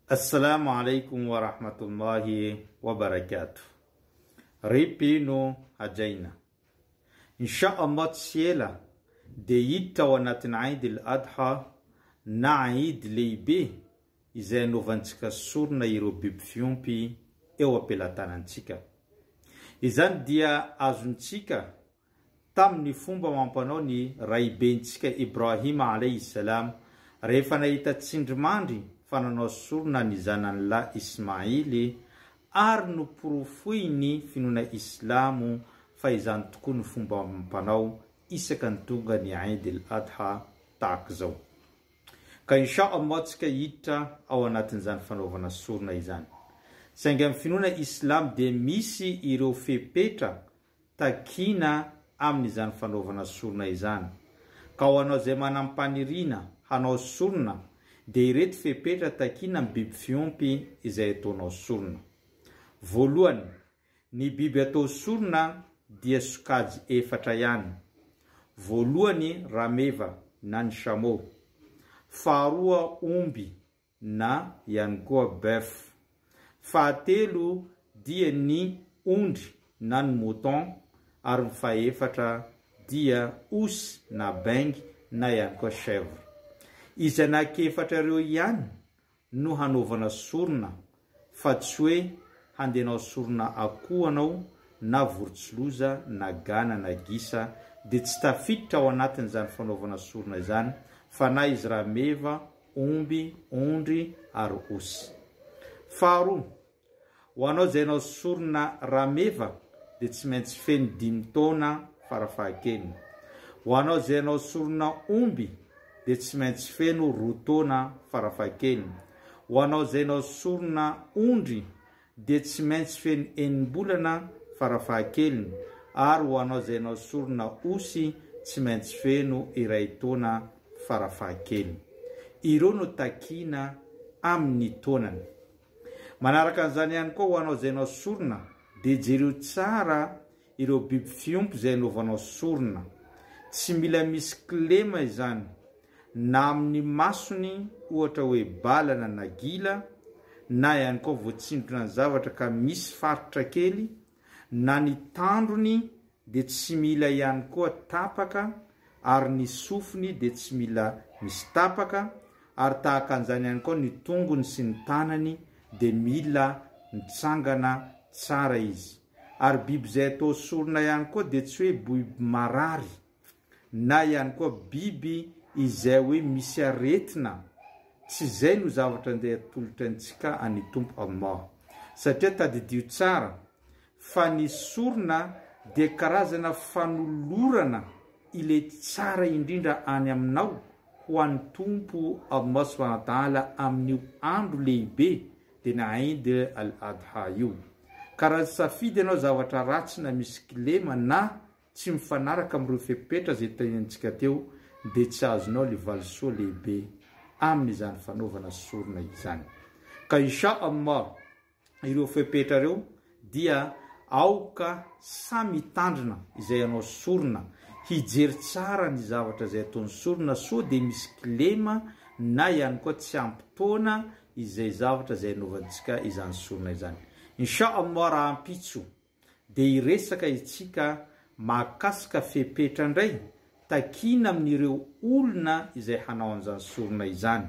Assalamu alaikum wa rahmatullahi wa barakatuh. Ry mpino hajaina. Insha Allah tsy ela dia hiditra ao anatin'ny Eid al-Adha na Eid lehibe izay anaovantsika sorona ireo biby fiompy eo am-pelatanantsika. Izany dia azontsika tamin'ny fomba amam-panao ny raibentsika Ibrahim alayhi salam rehefa nahita tsindrimandry fa nanao sorona ny zanany lahy Ismaily ary noporofoin'ny finoana islamo fa izany tokoa no fomba amam-panao isaka ny tonga ny Eid al-Adha tahak'izao. Ka insha Allah tsika hiditra ao anatin'izany fanaovana sorona izany. Saingy amin'ny finoana islamo dia misy ireo fepetra takiana amin'izany fanaovana sorona izany. Ka ho anao izay manam-paniriana hanao sorona dia ireto fepetra takiana amin'ny biby fiompy izay ataonao sorona. Voalohany, ny biby atao sorona dia sokajy efatra ihany. Voalohany rameva na ny chameau. Faharoa omby na ihany koa boeuf. Fahatelo dia ny ondry na ny mouton ary ny fahefatra dia osy na bengy na ihany koa chèvre. Izy anankiefatra ireo ihany no hanaovana sorona fa tsy hoe handeha hanao sorona akoho anao na vorontsiloza na gana na gisa dia tsy tafiditra ao anatin'izany fanaovana sorona izany fa na izy rameva omby, ondry ary osy. Faharoa, ho anao izay hanao sorona rameva dia tsy maintsy feno dimy taona farafahakeliny. Ho anao izay hanao sorona omby dia tsy maintsy feno roa taona farafahakeliny. Ho anao izay hanao sorona ondry dia tsy maintsy feno enim-bolana farafahakeliny, ary ho anao izay hanao sorona osy tsy maintsy feno iray taona farafahakeliny. Ireo no takiana amin'ny taonany. Manaraka an'izany ihany koa ho anao izay hanao sorona dia jereo tsara ireo biby fiompy izay anaovanao sorona. Tsy mila misy kilema izany, na amin'ny masony, ohatra hoe balana na gila, na ihany koa voatsindrona ny zavatra ka misy faritra kely, na ny tandrony dia tsy mila ihany koa tapaka, ary ny sofiny dia tsy mila misy tapaka, ary tahaka an'izany ihany koa ny tongony sy ny tanany dia mila mitsangana tsara izy. Ary biby izay atao sorona ihany koa dia tsy hoe biby marary na ihany koa biby izay hoe misy aretina, tsy izay no zavatra andeha atolotra antsika an'i Tompo Allah. Satria tadidio tsara fa ny sorona dia karazana fanolorana ilay tsara indrindra any aminao ho an'i Tompo Allah subhanahu wa ta'ala amin'io andro lehibe dia ny Eid al Adha io. Ka raha nisafidy ianao zavatra ratsy na misy kilema na tsy mifanaraka amin'ireo fepetra izay tahiantsika teo dia tsy azonao le valisoa lehibe amin'izany fanaovana sorona izany. Ka Insha Allah ireo fepetra ireo dia aoka samy hitandrina izay hanao sorona, hijery tsara ny zavatra izay ataony sorona sao dia misy kilema na ihany koa tsy ampy taona izay zavatra izay anaovantsika izany sorona izany. Insha Allah rahampitso dia hiresaka isika mahakasika fepetra indray takiana amin'ireo olona izay hanao an'izany sorona izany,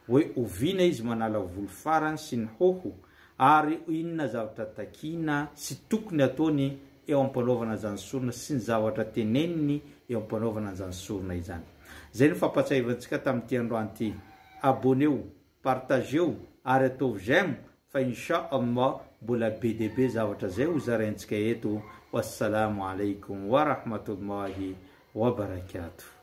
hoe oviana izy manala volo farany sy ny hoho, ary inona zavatra takiana sy tokony ataony eo am-panaovana an'izany sorona sy ny zavatra teneniny eo am-panaovana an'izany sorona izany. Izay no fampatsiahivantsika tamin'ity androany ity. Abonneo, partageo ary ataovy j'aime fa insha Allah mbola be dia be zavatra zay ho zaraintsika eto wassalamo alaikum warahmatullahi wabarakatuh.